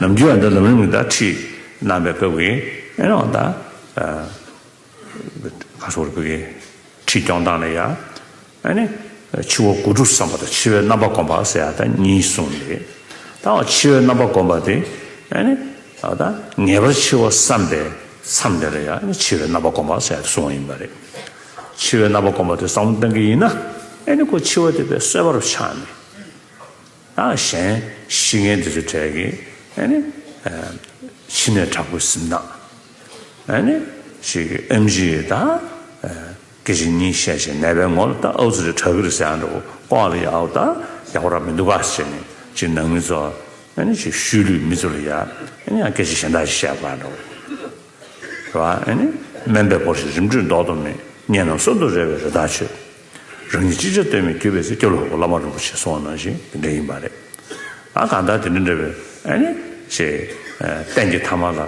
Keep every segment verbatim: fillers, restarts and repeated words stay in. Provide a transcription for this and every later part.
ནམ་རྒྱུན་ཨ་ད་ལམ་རིམ་གྱི་ད་ཁྲིད་གནང་བའི་སྐབས་ཀྱི་ཨེ་ནོ་ད་ག་སོགས་རིག་པའི་ཁྲིད་སྐྱོང་སྟངས་ལ་ཡ་ཨེ་ནི་འཆི་བ་དགུ་ཐུག་བསམ་པ་དང་འཆི་བའི་རྣམ་པ་སྒོམ་པ་ཟེར་ཡ་ད་གཉིས་གསུངས་ཏེ། ད་འཆི་བའི་རྣམ་པ་སྒོམ་པ་དེ་ཨེ་ནི་ད་ངེས་པར་འཆི་བ་བསམ་པའི་མཚམས་དེ་ལ་ཡ་ཨེ་ནི་འཆི་བའི་རྣམ་པ་སྒོམ་པ་ཟེར་ཡ་གསུངས་པ་ཡིན་པ་རེད། འཆི་བའི་རྣམ་པ་སྒོམ་པ་དེ་བསམ་བློ་གཏང་གི་ཡིན་ན་ཨེ་ནི་ཁོ་འཆི་བ་དེ་དཔེ་གསོད་པར་ཆགས་ནས། ད་གཞན་ཤི་མཁན་དེ་ཚོའི་གྲས་ཀྱི་ཨ་ནི་ཨ་ཕྱི་ནས་དྲག་པོའི་གཟིམ་ཐང་། ཨ་ནི་ཞིག་གི་ཨེམ་ཆི་ད་ཨ་སྐད་ཆ་གཉིས་བཤད་བྱས་ནད་པའི་ངོ་ལ་ད་ཨའུ་ཙི་རེ་དྲག་གི་རེད་ཟེར་ཡང་འགྲོ་ལྐོག་ལ་ཡའོ་ད་ཡག་པོ་ར་མི་འདུག་ག་ཟེར་ནས་ཅིག་ནང་མི་ཚོ་ཨ་ནི་ཞིག་ཤུལ་ལུས་མི་ཚོ་ལ་ཡ་ཨ་ནི་ཡང་སྐད་ཆ་གཞན་དག་ཞིག་བཤད་པ་འགྲོ། རེད་བ། ཨ་ནི་སྨན་པའི་སྒོར་ཞིག་རིམ་གྲོས་མདོག་ཏུ་མེད། གཉེན་རྣམས་གསོན་དུ་རེ་བའི་རེ་ཐག་ཆོད། རང་ཉིད་ཅི་བྱ་གཏོལ་མེད་གྱུར་པའི་ཚེ། སྐྱབས་ལ་ཧུར་བོ་བླ་མ་རིན་པོ་ཆེ་གསུངས་པ་ནང་བཞིན་དེ་འདྲ་ཡིན་པ་རེད། ཨ་གང་ལྟར་དེ་འདྲ་འདྲ་བའི་ཨ་ནི་ཞེས་གཏན་གྱི་ཐ་མ་ལ་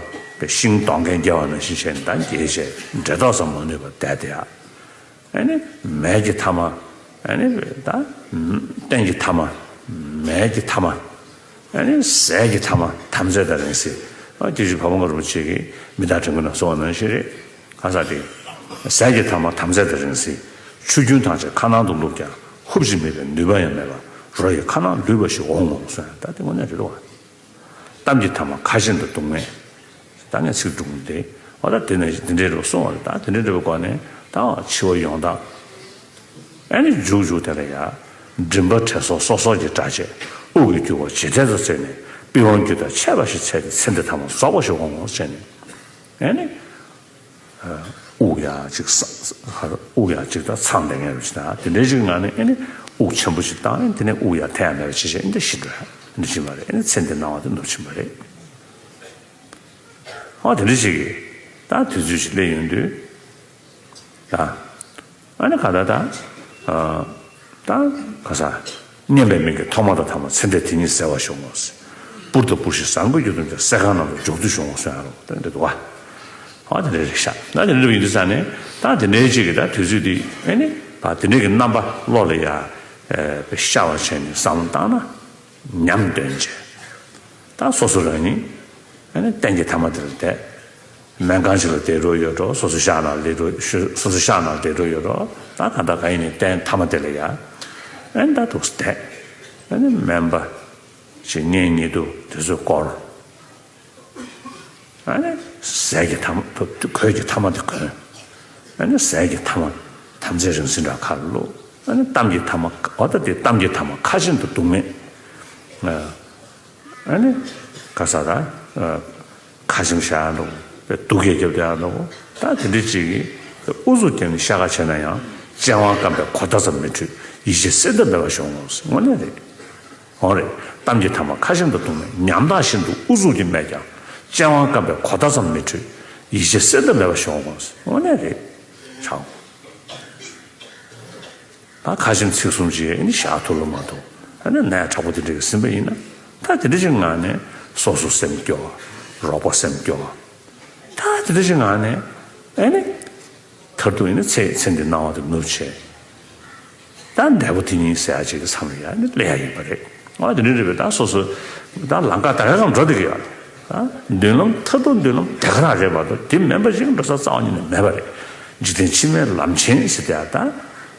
ཤིང་སྡོང་རྒན་རྒྱལ་བ་ནང་བཞིན་བྱས་ནས་ད་འགྱེལ་བྱས་འབྲས་རྟོགས་ཙམ་མ་ནུས་པར་བསྡད་དེ་ཡ། ཨ་ནི་མལ་གྱི་ཐ་མ། ཨ་ནི་ད་སྟེང་གི་ཐ་མ། མལ་གྱི་ཐ་མ། ཨ་ནི་ཟས་ཀྱི་ཐ་མ་དམ་རྫས་དང་རིང་བསྲེལ། ཨ་དེ་བཞིན་བ་མོ་མཁའ་རིན་པོ་ཆེ་གིས་མི་ལྟར་དྲན་གྱི་ན་གསུངས་པ་ནང་བཞིན་རེད། ག་ས་དེ། ཟས་ཀྱི་ཐ་མ་དམ་རྫས་དང་རིང་བསྲེལ། ཆུ་རྒྱུན་ཐང་ཆད་ཁ་ནང་དུ་བླུགས་ཀྱང་ཧུབ་ཅིག་མེད་པའི་ནུས་པ་ཡང་མེད་པར་རོ་ཡི་ཁ་ནང་ལུས་པ་ཞིག་འོང་ངོ་གསུངས། ད་དེ་དངོས་གནས་རེད་དོ། གཏམ་གྱི་ཐ་མ་ཁ་ཆེམས་དང་སྡུག་བསྔལ། ད་ངས་ཚིག་སྒྲུང་དེ་འོ་ད་དེ་ནས་འདི་འདྲའི་རུ་གསུངས་པ་རེད། ད་དེ་འདྲའི་འདྲ་བའི་སྒོ་ནས་ད་འཆི་བ་ཡོང་སྟངས། ཨ་ནི་མཇུག་མཇུག་དེ་ལ་ཡ། མགྲིན་པ་དྲན་སོགས་སོ་སོར་གྱིས་སྒྲ་བཅས་དབུགས་ཀྱི་རྒྱུ་བ་ཇི་ལྟར་དུ་བརྩེགས་ནས་པི་ཝང་རྒྱུད་དང་ཕྱད་པ་ཞིག་འཚལ་ཏེ་ཚེ་འདི་ཐ་མ་རྫོགས་པ་ཞིག་འོང་ངོ་ཟེར་ནས། ཨ་ནི། དབུགས་ཡང་ཅིག་ས་ས་དབུགས་ཡང་ཅིག་ད་ཚང་བསྡད་མཁན་རུ་ཅིག་དང་དེ་འདྲའི་ཅིག་ངང་ནས་ཨ་ནི་དབུགས་ཆེན་པོ་ཅིག་བཏང་ཨ་ནི་དེ་ནས་དབུགས་ཡང་ཐལ་ཡང་མེད་པ་ཅིག་བྱས་ཨ་ནི་ད་ཤི་འགྲོ་ཡ་འདི་ཕྱིན་པ་རེད། ཨ་ནི་ཚེ་འདི་སྣང་བ་དེ་ནུབ་ཕྱིན་པ་རེད། ཨོ་དེ་འདྲ་ཅིག་གིས་ད་དུས་ཚོད་ཅིག་སླེབས་ཡོང་དུས་ད་ཨ་ནི་ག་ད་ད་ཨ་ད་ག་ས་སྙན་པའི་མིང་གི་ཐོག་མ་དང་ཐ་མ་ཚེ་འདས་དེ་ཉིད་གསལ་བར་ཤོག་ངོ་། སྤུར་དང་སྤུར་ཞིང་ཟངས་ཀྱི་རྒྱུ་དང་འདྲ་སེ་གང་རྣམས་ལ་འཇོག་ཏུ་ཤོག་ངོ་གསུང་ཡ་རོ་དེ་འདྲ་འདུག་བ། ཨོ་དེ་འདྲ་རེད་ཤག་ད་དེ་འདྲ་ཡིན་དུས་ཙང་ནས་ད་དེ་འདྲའི་ཅིག་གིས་ད་དུས་ཚོད་འདི་ཨ་ནི་ད་དེ་འདྲའི་གི་རྣམ་པ་བློ་ལ་ཡ་ཤར་བ་བྱས་ནས་བསམ་བློ་བཏང་ན། ཉམས་འདོན་བྱས། ད་སོ་སོ་རང་ཉིད་ཨ་ནི་གཏན་གྱི་ཐ་མ་དེ་ལ་བསྡད། སྨན་ཁང་ཞིག་ལ་བསྡད་འགྲོ་ཡོད་འགྲོ་སོ་སོ་ཤག་ནང་བསྡད་འགྲོ་ཤུ་སོ་སོ་ཤག་ནང་བསྡད་འགྲོ་ཡོད་འགྲོ་ད་ག་ད་ག་ཡིན་ནའི་གཏན་ཐ་མ་དེ་ལ་ཡ། ཨ་ནི་ད་འདུག་བསྡད། ཨ་ནི་སྨན་པ་ཞིག་གཉེན་ཉེ་དུ་དེ་ཚོས་བསྐོར། ཨ་ནི་ཟས་ཀྱི་ཐ་མ་གོས་ཀྱི་ཐ་མ་དེ་གོན། ཨ་ནི་ཟས་ཀྱི་ཐ་མ་དམ་ཚིག་རིང་བསྲེལ་འདྲ་ཁ་བླུགས། ཨ་ནི་གཏམ་གྱི་ཐ་མ་འོ་ད་དེ་གཏམ་གྱི་ཐ་མ་ཁ་ཆེམས་དང་སྡུག་བསྔལ། ཨ་ནི་ག་ས་ད་ཁ་ཆེམས་བཞག་ཡ་འདུག་སྡུག་སྐད་རྒྱབ་བསྡད་ཡ་འདུག་ད་དེ་འདྲ་ཅིག་གིས་ཨུ་ཚུགས་བརྒྱབ་ནས་ཤ་ཁ་བྱས་ན་ཡང་བཙན་དབང་སྐམ་པའི་གོ་བརྡ་ཙམ་མི་འཕྲོད་ཡིད་ཆེས་སེལ་ཐབས་མེད་པ་ཤོང་ངོ་། དངོས་གནས་རེད། འོང་རེད། གཏམ་གྱི་ཐ་མ་ཁ་ཆེམས་དང་སྡུག་བསྔལ་ཉམ་ཐག་བཞིན་དུ་ཨུ་ཚུགས་ཀྱིས་སྨྲས་ཀྱང་། བཙན་དབང་སྐམ་པའི་གོ་བརྡ་ཙམ་མི་འཕྲོད། ཡིད་ཆེས་སེལ་ཐབས་མེད་པ་ཤོང་ངོ་། དངོས་གནས་རེད། ཆའོ། ད་ཁ་ཆེམས་ཚིག་གསུམ་ཅིག་ཨ་ནི་བཞག་ཐུབ་ལ་མ་ཐུབ་ཨ་ནི་ནད་དྲག་པོ་དེ་འདྲ་གིས་ཟིན་པ་ཡིན་ན་ད་དེ་འདྲ་ཅིག་ངང་ནས་སོ་སོ་སེམས་སྐྱོ་བ། རོགས་པ་སེམས་སྐྱོ་བ། ད་དེ་འདྲ་ཅིག་ངང་ནས་ཨ་ནི། མཐར་ཐུག་ཡིན་ན་ཚེ་ཚེ་འདི་སྣང་བ་དེ་ནུབ་བྱས། ད་འདས་པོ་དེ་ཉིད་ཟེར་ཡ་ཅིག་གི་མཚམས་ལ་ཡ་ནི་སླེབས་ཡ་ཡིན་པ་རེད། ཨ་དེ་འདྲ་རེད་པས་ད་སོ་སོ་ད་ལམ་ཁ་ད་ག་གམ་འགྲོ་བསྡད་ཀྱི་ཡོད་རེད། ད་མདུན་ལམ་མཐར་ཐུག་མདུན་ལམ་དེ་ག་རང་རེད་མ་གཏོགས་དེ་མིན་པ་ཞིག་འགྲོ་ས་རྩ་བ་ཉིད་ནས་མེད་པ་རེད། འཇིག་རྟེན་ཕྱི་མའི་ལམ་ཆེན་ཟེར་དེ་ཡ་ད་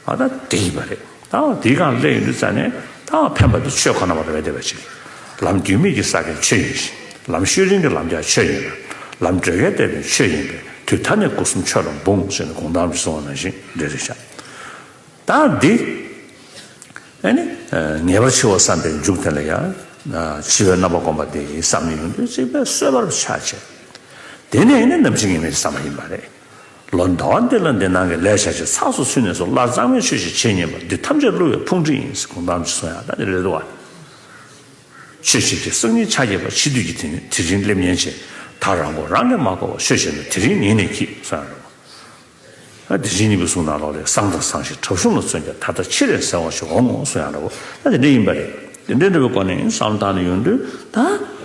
ཨ་ད་དེ་ཡིན་པ་རེད། ད་དེའི་སྒང་སླེབས་ཡོང་དུས་ཙ་ནས་ད་ཕན་པ་དེ་ཆོས་ཁོ་ན་མ་གཏོགས་མེད་བསྡད་པ་ཅིག་ལམ་རྒྱུས་མེད་ཀྱི་ས་ཀའི་ཆོས་ཡིན་ཞིང་། ལམ་ཤུལ་རིང་གི་ལམ་རྒྱགས་ཆོས་ཡིན་ལ། ལམ་བགྲོད་ཀྱིས་བཏབ་པའི་ཆོས་ཡིན་པས་དུས་མཐའ་ནས་སྒོ་གསུམ་ཆོས་ལ་འབུངས་ཟེར་ནས་གུང་ཐང་རིན་པོ་ཆེས་གསུངས་པ་ནང་བཞིན་འདི་རེད་ཤག་ད་འདི་ཨ་ནི་ངེས་པར་འཆི་བ་བསམ་པའི་མཇུག་དེ་ལ་ཡང་འཆི་བའི་རྣམ་པ་སྒོམ་པ་དེ་ཡིན་བསམ་ནས་ཡོང་དུས་ཅིག་པས་གསོད་པར་ཆགས་བྱས། དེ་ནས་ཨ་ནི་ནམ་འཆི་ངེས་མེད་ཀྱི་བསམ་པ་ཡིན་པ་རེད། ལོ་ཟླ་བ་འདི་ལ་འདི་སྣང་གི་ལས་བྱ་ཕྱིར་ཚགས་སུ་ཚུད་ནས་སུ་སླར་གཙང་མའི་ཆོས་ཤིག་བྱེད་ཉན་པ་འདི་ཐམས་ཅད་བསླུ་བའི་ཕུང་ཁྲིད་ཡིན་ཟེར་གུང་ཐང་ཅིག་གསུངས་ཡག་ད་འདི་རེད་འདུག་བ། ཆོས་བྱེད་ཀྱི་སང་ཉིན་ཆ་རྒྱས་པ་ཕྱི་དུས་ཀྱི་དེ་ནི་དེ་རིང་སླེབས་ཉན་བྱེད། ད་རང་མགོ་རང་གིས་མ་བསྐོར་བར་ཆོས་བྱེད་ན་དེ་རིང་ཉིད་ནས་གྱིས་གསུངས་ཡག་རེད་བ། ཨ་དེ་བཞིན་གཉིས་པོ་གསུངས་ན་ལོག་ལས་སང་དང་སང་ཞིང་གྲབས་གཞུང་ལ་བརྩོན་ཀྱང་ད་ལྟ་ཕྱི་རེ་གསལ་བ་ཞིག་འོང་ངོ་གསུངས་ཡག་འདྲ་བོ་ད་དེ་འདྲ་ཡིན་པ་རེད། དེ་འདྲ་འདྲ་བོའི་སྒོ་ནས་བསམ་བློ་བཏང་ནས་ཡོང་དུས་ད།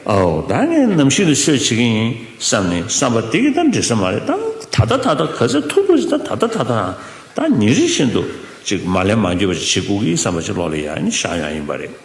ཨའོ་ད་ངས་ནམ་ཞིག་ལ་ཆོས་བྱེད་ཀྱི་ཡིན་བསམ་ནས་བསམ་པ་དེ་གིས་ད་འགྲིག་ས་མ་རེད། ད་ད་ད་ད་ད་ག་ཚོད་ཐུབ་ཐུབ་ཞིག་ད་ད་ད་ད་ད་ད་ཉིན་རེ་བཞིན་དུ་ཅིག་མ་ལན་མ་འགྱོད་པ་ཞིག་བྱེད་དགོས་ཀྱི་བསམ་པ་ཅིག་བློ་ལ་ཡ་ནི་ཤར་ཡག་ཡིན་པ་རེད།